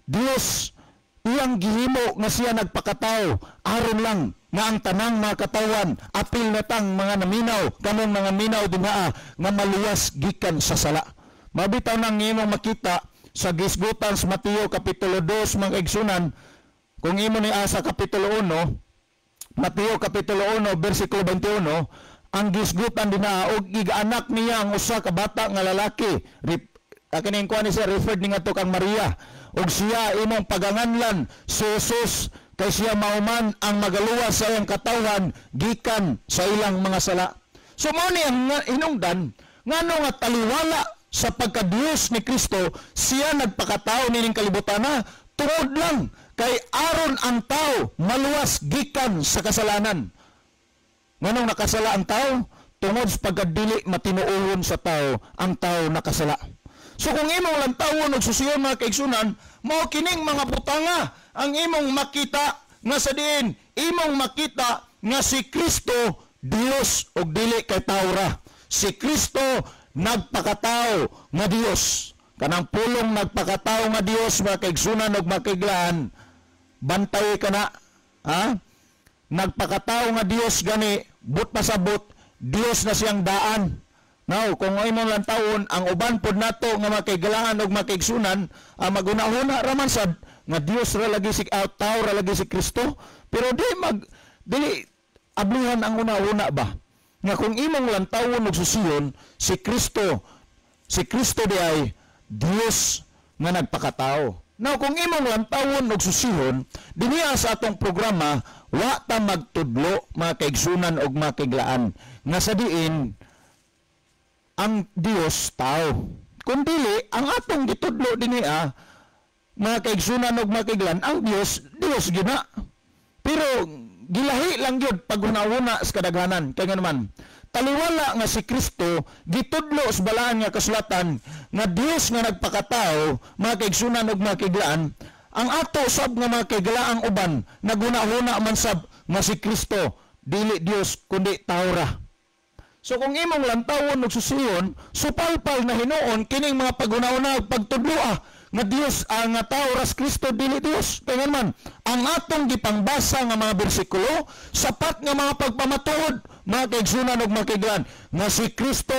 Dios, iyang gihimo nga siya nagpakatao aron lang nga ang tanang mga katawan, apil na tang mga naminaw, kamong mga minaw dinha, nga maluwas gikan sa sala. Mabitaw nang imong makita sa gisgutan sa Mateo kapitulo 2, mga kaigsunan, kung imo ni asa kapitulo 1, Mateo kapitulo 1 bersikulo 21, ang gisgutan dinha, "Og igaanak niya ang usa ka bata nga lalaki." Kining kuan ni siya, referred ni ngadto kang Maria. "Ug siya imong paganganlan si Jesus, kay siya mao man ang magaluwas sa iyang katawhan gikan sa ilang mga sala." So mao ni ang hinungdan ngano nga taliwala sa pagka-Diyos ni Kristo siya nagpakatao nining kalibutana, tungod lang Kay aron ang tao maluwas gikan sa kasalanan. Nganong nakasala ang tao? Tungod sa pagkadili matinuohon sa tao, ang tao nakasala. So kung imong lantawon og susiyon, mga kaigsunan, mao kining mga butanga ang imong makita nga sa diin imong makita nga si Kristo Dios og dili kay tao ra. Si Kristo nagpakatao nga Dios. Kanang pulong nagpakatao nga Dios, mga kaigsunan og makiglaan, bantay ka na, ha? Nagpakatao nga Dios gani, but pasabot Dios na siyang daan. Now, kung imong lantawon, ang uban pod nato nga makiglaan og makiigsunan, ang magunahuna ra man sad nga Dios ra lagi si tao ra lagi si Kristo, pero di mag dili ablihan ang una-una ba nga kung imong lantawon og susiyon si Kristo di ay Dios nga nagpakatao. Now, kung imong lantawon og susihon, dinhiya sa atong programa, wa ta magtudlo, mga kaigsunan og makiglaan, nga sa diin ang Dios tao. Kung dili, ang atong gitudlo dinhiya, mga kaigsunan og makiglan, ang Dios, Dios gina. Pero gilahi lang gyud paghuna-huna sa kadaghanan. Kaya nga naman, taliwala nga si Kristo gitudlo sa balaan nga kasulatan nga Dios nga nagpakatao, mga kaigsunan og makiglaan, ang ato sab nga mga kaiglaang uban naghuna-huna man sab nga si Kristo dili Dios kundi tao ra. So kung imong lantawon og susiyon, supalpal na hinuon kining mga paghuna-huna ug pagtudloa nga Dios ang nga tao ras Kristo, dili Dios. Kaya man, ang atong gipangbasa nga mga bersikulo sapat nga mga pagpamatuod, mga kaigsunan ug makiglan, nga si Kristo,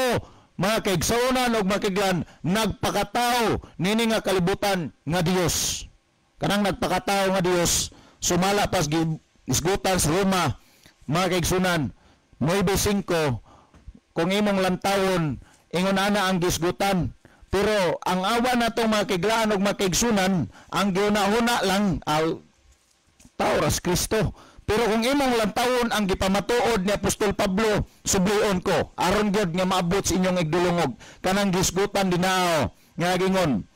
mga kaigsunan ug makiglan, nagpakatao nini nga kalibutan nga Dios. Kanang nagpakatao nga Dios sumala pas isgutan sa Roma, mga kaigsunan, 9:5. Kung imong lantawon, ingon ana ang gisgutan. Pero ang awa natong mga kiglaan ug mga kaigsunan, ang giunahuna lang aw tao ras Kristo. Pero kung imong lantawon ang gipamatuod ni Apostol Pablo, sublion ko aron gyud nga maabot sa inyong igdulungog kanang gisgutan dinao nga gingon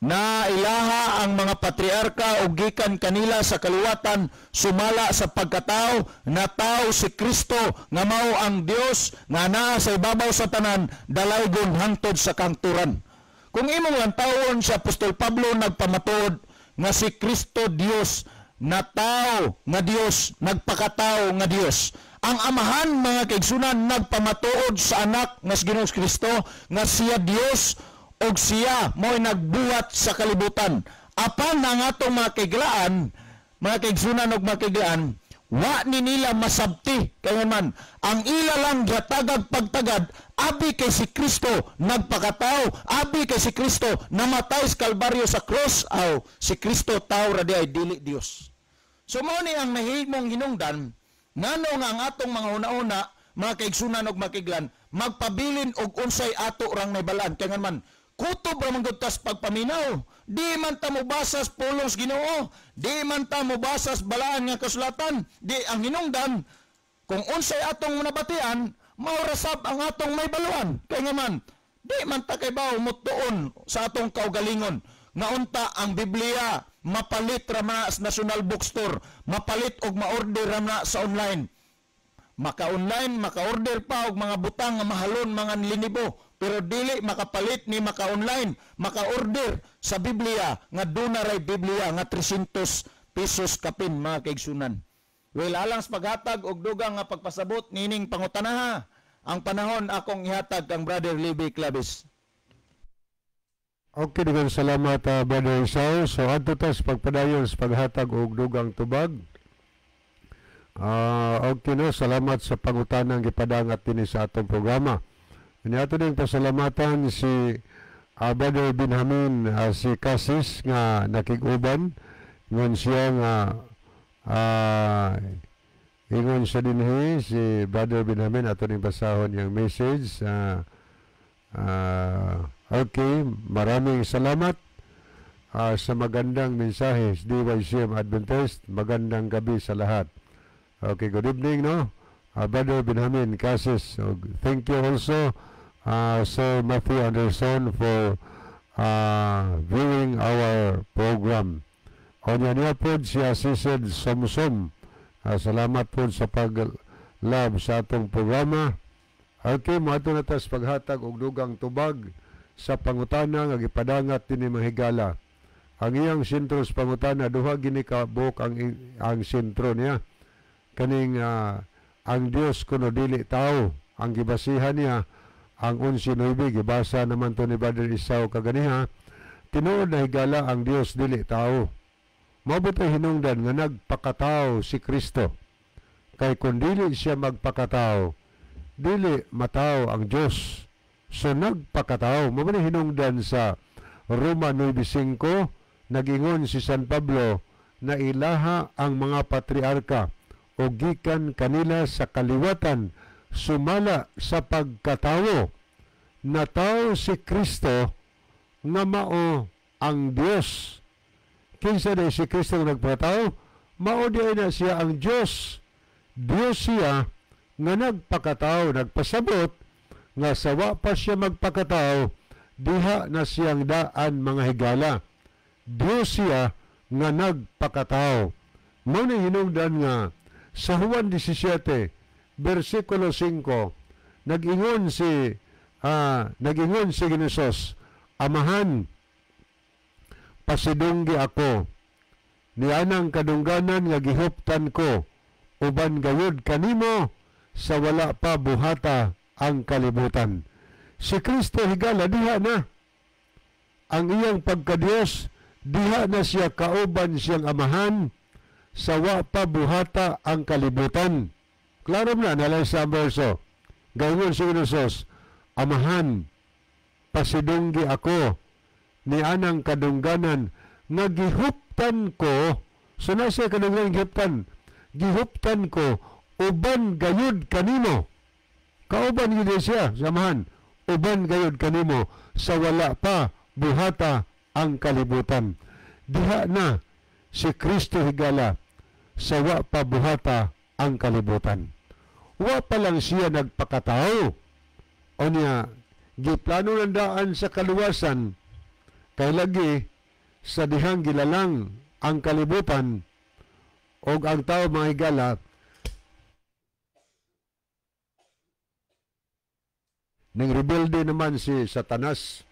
na ilaha ang mga patriarka o gikan kanila sa kaliwatan sumala sa pagkatao na tao si Kristo nga mao ang Dios nga naa sa ibabaw sa tanan, dalaygon hangtod sa kangturan. Kung imong lantawon, si Apostol Pablo nagpamatuod nga si Kristo Dios na tao nga Dios, nagpakatao nga Dios. Ang Amahan, mga kaigsunan, nagpamatuod sa anak nga si Ginoong Kristo nga siya Dios og siya mo'y nagbuhat sa kalibutan. Apan ang atong mga kaiglaan, mga kaigsunan og mga kaiglaan, wa ni nila masabti. Kaya man, ang ila lang gihatagag pagtagad, abi kay si Kristo nagpakatao, abi kay si Kristo namatay sa Kalbaryo sa cross, aw si Kristo tao ra di ay dili Dios. So mao ni ang nahimong hinungdan ngano nga ang atong mga una-una, mga kaigsunan og makiglan, magpabilin og unsay ato rang naibalaan. Kaya nga man, kutob ra man gud tas pagpaminaw. Di man ta mobasa sa pulong sa Ginoo, di man ta mobasa sa balaan nga kasulatan. Di ang hinungdan kung unsay atong nabatian, mao ra sab ang atong may baluan. Kaya nga man, di man ta kay baw mutuon sa atong kaugalingon nga unta ang Biblia mapalit ra man sa National Bookstore, mapalit og ma-order ra na sa online. Maka-online, maka-order pa og mga butang nga mahalon mga linibo, pero dili makapalit ni maka-online, maka-order sa Biblia nga duna ray Biblia nga 300 pesos kapin, mga kaigsunan. Well, alang sa paghatag og dugang nga pagpasabot nining pangutanaha, ang panahon akong ihatag kang Brother Libby Clavis. Okay, daghang salamat, Brother Isao. So adto ta sa pagpadayon sa paghatag og dugang tubag. Okay no, salamat sa pangutanang gipadangat dinhi sa atong programa. Ini ato ding pasalamatan si Brother Benjamin, si Casis nga nakig-uban. Ingon siya nga ingon siya dinhi si Brother Benjamin, ato ning basahon yung message. Okay, maraming salamat sa magandang mensahe sa DYCM Adventist. Magandang gabi sa lahat. Okay, good evening, no? Brother Benjamin Casis. So, thank you also, Sir Matthew Anderson, for viewing our program. O niya niya po siya Sisid Somsom. Salamat po sa pag-love sa atong programa. Okay, moadto na tas paghatag og dugang tubag sa pangutana nga gipadangat dinhi, mga higala. Ang iyang sentro sa pangutana, duha gini ka buok ang sentro niya. Kaning ang Dios kuno dili tao, ang gibasihan niya ang 11:9, gibasa naman to ni Brother Isao kaganiha. Tinuod na, higala, ang Dios dili tao. Mao ay hinungdan nga nagpakatao si Kristo. Kay kung dili siya magpakatao, dili matao ang Dios. So nagpakatao. Mao man hinungdan sa Roma 9:5, nagingon si San Pablo na ilaha ang mga patriarka o gikan kanila sa kaliwatan sumala sa pagkatawo. Natawo si Kristo nga mao ang Dios. Kinsa na si Kristo nga nagpakatao? Mao di na siya ang Dios. Dios siya nga nagpakatao, nagpasabot nga sawa pa siya magpakatao, diha na siyang daan, mga higala. Dios siya nga nagpakatao. Mao ni hinungdan nga sa Juan 17 bersikulo 5, nag-ingon si Ginoong, "Amahan, pasidunggi ako nianang kadungganan nga gihuptan ko uban gayud kanimo sa wala pa buhata ang kalibutan." Si Kristo, higala, diha na ang iyang pagkadiyos, diha na siya kauban siyang Amahan sa wa pa buhata ang kalibutan. Klaro na nalang sa verso. Gayon si Ginoong, "Amahan, pasidunggi ako ni anang kadungganan nga gihuptan ko." So na siya kadungganan gihuptan. Gihuptan ko uban gayud kanimo. Kauban gyud siya sa Amahan. Uban gayud kanimo sa wala pa buhata ang kalibutan. Diha na si Kristo, higala, sa wa pa buhata ang kalibutan. Wa pa lang siya nagpakatao. O niya, giplano ng daan sa kaluwasan kay lagi sa dihang gilalang ang kalibutan og ang tao, mga higala, ning rebelde naman si Satanas.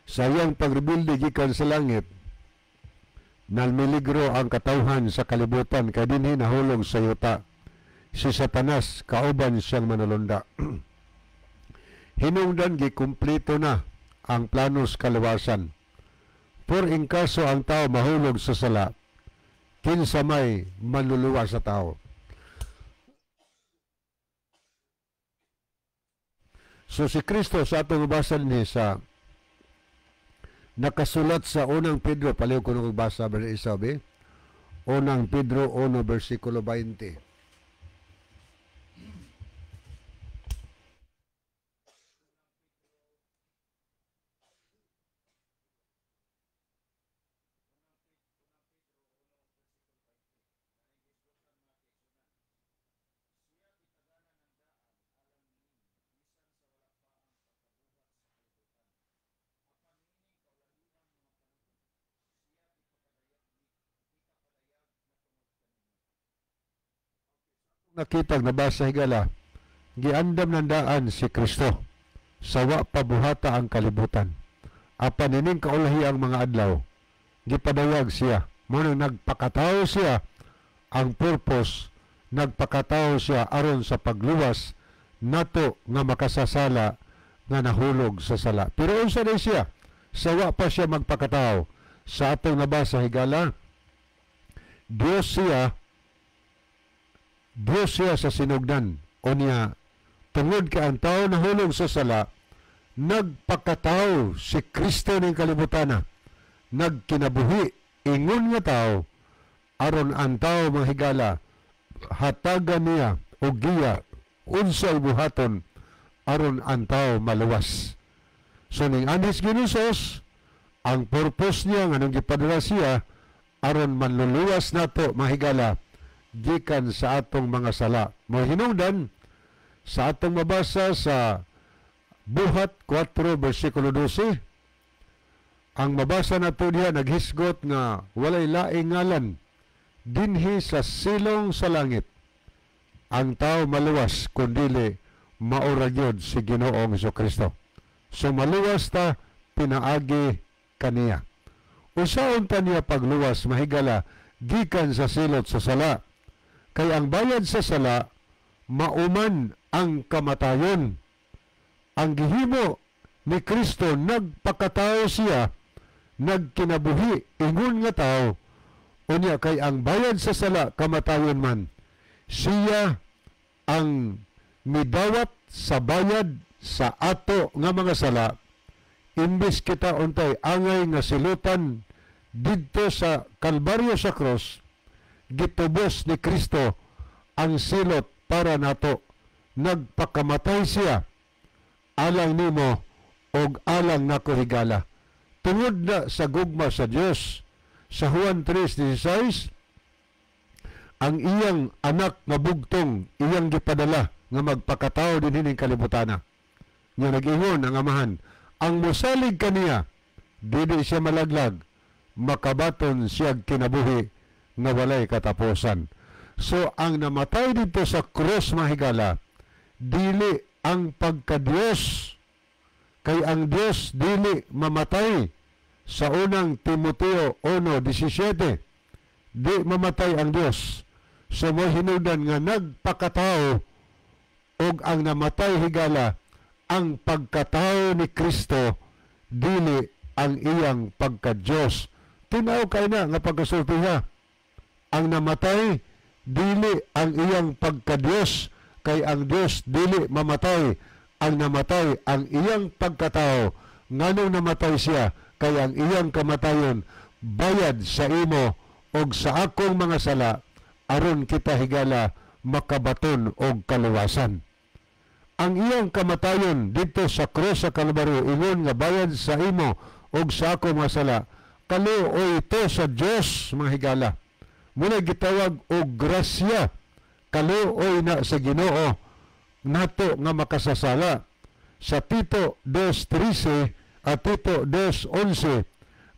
Sa iyang pagrebelde gikan sa langit, nalmiligro ang katawhan sa kalibutan kay dinhi nahulog sa yuta si Satanas kauban siyang manulunda. Hinungdan gikumpleto na ang planos kaluwasan. Por in kaso ang tao mahulog sa sala, kinsa may manluluwas sa tao? So si Kristo, sa atong basa ni sa nakasulat sa Unang Pedro, paliw ko nung basa, Brother Isabi, Unang Pedro 1 versikulo 20. Nakita, nabasa, higala, giandam ng daan si Kristo sa wa pabuhata ang kalibutan. Apan ining kaulahi ang mga adlaw, gipadayag siya. Mao nang nagpakatao siya, ang purpose, nagpakatao siya aron sa pagluwas nato nga makasasala nga nahulog sa sala. Pero unsa day siya? Sa wa pa siya magpakatao. Sa atong nabasa, higala, Dios siya, Diyos siya sa sinugdan. O niya, tungod kay ang tao nahulog sa sala, nagpakatao si Kristo ning kalibutana. Nagkinabuhi, ingon nga tao, aron ang tao, mga higala, hatagan niya o giya, unsay buhaton, aron ang tao maluwas. So ning anhis Ginoong, ang purpose niya nga nung gipadala siya, aron manluluwas nato, mga higala, gikan sa atong mga sala. Mo hinungdan sa atong mabasa sa Buhat 4 versikulo 12. Ang mabasa nato diha, naghisgot nga walay laing ngalan dinhi sa silong sa langit ang tao maluwas kundili mao ra gyud si Ginoong Kristo. So maluwas ta pinaagi kaniya. Usaon ta niya pagluwas, mahigala, gikan sa silot sa sala? Kay ang bayad sa sala mauman ang kamatayon. Ang gihimo ni Kristo, nagpakatao siya, nagkinabuhi ingon nga tao. Unya kay ang bayad sa sala kamatayon man, siya ang midawat sa bayad sa ato nga mga sala. Imbes kita untay angay nga silutan didto sa Kalbaryo, sa cross, gitubos ni Kristo ang silot para nato. Nagpakamatay siya alang nimo og alang nako, higala, tungod na sa gugma sa Dios. Sa Juan 3:16, ang iyang anak nga bugtong iyang gipadala nga magpakatao dinhi ning kalibutana nga nag-ingon ang Amahan, ang mosalig kaniya dili siya malaglag, makabaton siya kinabuhi nga walay katapusan. So ang namatay dito sa cross, mahigala, dili ang pagka-Diyos, kay ang Diyos dili mamatay. Sa Unang Timoteo 1:17, di mamatay ang Diyos. So mo hinungdan nga nagpakatao og ang namatay, higala, ang pagkatao ni Kristo, dili ang iyang pagka-Diyos. Tinaw kay na nga pagkasulti niya. Ang namatay dili ang iyang pagka-Diyos, kay ang Diyos dili mamatay. Ang namatay ang iyang pagkatao. Nganong namatay siya? Kay ang iyang kamatayon bayad sa imo og sa akong mga sala aron kita, higala, makabaton og kaluwasan. Ang iyang kamatayon dito sa krus sa Kalbaryo ingon nga bayad sa imo og sa akong mga sala, kaluoy ito sa Dios, mga higala. Muna gitawag og grasya, kaluoy na sa Ginoo nato nga makasasala. Sa Tito 2:13 at Tito 2:11,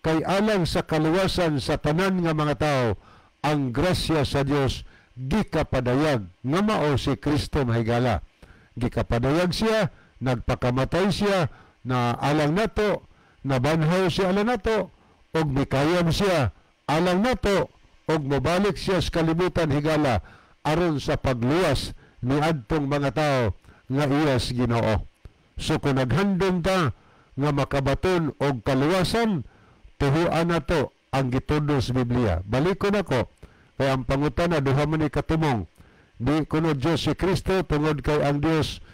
kay alang sa kaluwasan sa tanan nga mga tao ang grasya sa Dios gikapadayag, nga mao si Kristo, mahigala. Gikapadayag siya, nagpakamatay siya na alang nato, nabanhaw siya alang nato, ug mikayam siya alang nato, ug mobalik siya sa kalibutan, higala, aron sa pagluwas ni adtong mga tao nga iyas Ginoo. So kung naghandom ta nga makabaton og kaluwasan, tuhuan nato ang gitudlo sa Biblia. Balikon ako kay ang pangutana duha man ni katumong. Di kuno Diyos si Kristo tungod kay ang Diyos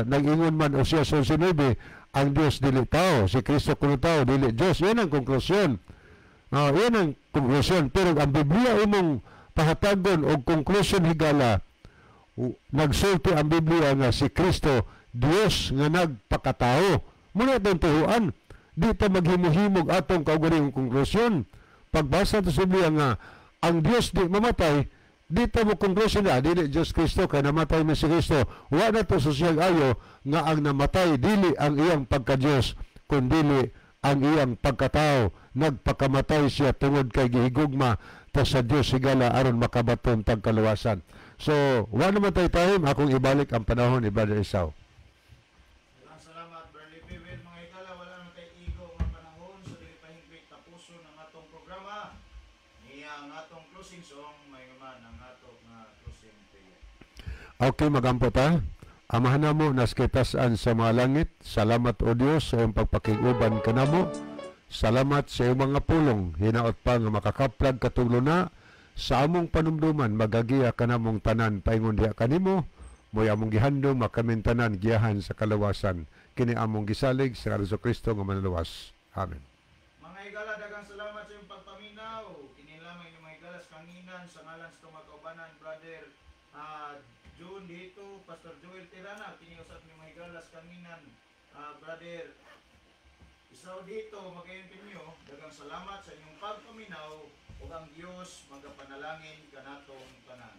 nag-ingon man Osias 11:9, ang Diyos dili tao, si Kristo kuno tao, dili Diyos. Yan ang konklusyon. Yan ang konklusyon. Pero ang Biblia imong pahatagon og konklusyon, higala, nagsulti ang Biblia nga si Kristo Diyos nga nagpakatao. Muna itong tuhuan. Di ta maghimo-himog atong kaugalingong konklusyon. Pagbasa to sa Biblia nga ang Diyos di mamatay, di ta mo konklusyon na dili Diyos Kristo kay namatay man si Kristo. Wa na to susiyag ayo nga ang namatay dili ang iyang pagka-Diyos, kundili ang iyang pagkatao. Nagpakamatay siya tungod kay gihigugma ta sa Diyos, higala, aron makabaton tag kaluwasan. So, wa naman tayo time, akong ibalik ang panahon ni Brother Esau. Daghang salamat, Berlie Piwil. Mga higala, wala na tay igo nga panahon, so dili pa hingpit tapuson ang atong programa. Niya ang atong closing song, may man ang atong nga closing prayer. Okay, magampo ta. Amahan namo nas kitasan sa mga langit, salamat o Dios sa iyong pagpakig-uban kanamo. Salamat sa iyong mga pulong, hinaot pa nga makakaplag katong luna sa among panumduman, magagiya kanamong tanan paingon diha kanimo. Moy among gihandom makamin tanan giyahan sa kaluwasan. Kini among gisalig sa Hesus Kristo nga manluwas. Amen. Mga higala, daghang salamat sa iyong pagpaminaw. Kini lamang inyong mga higala sa kanginan sa ngalan sa itong mga kaubanan, Brother June dito, Pastor Joel Tirana, kini usab inyong mga higala sa kanginan, Brother Isaw dito, magayon ninyo, daghang salamat sa inyong pagpaminaw ug ang Dios magapanalangin kanatong tanan.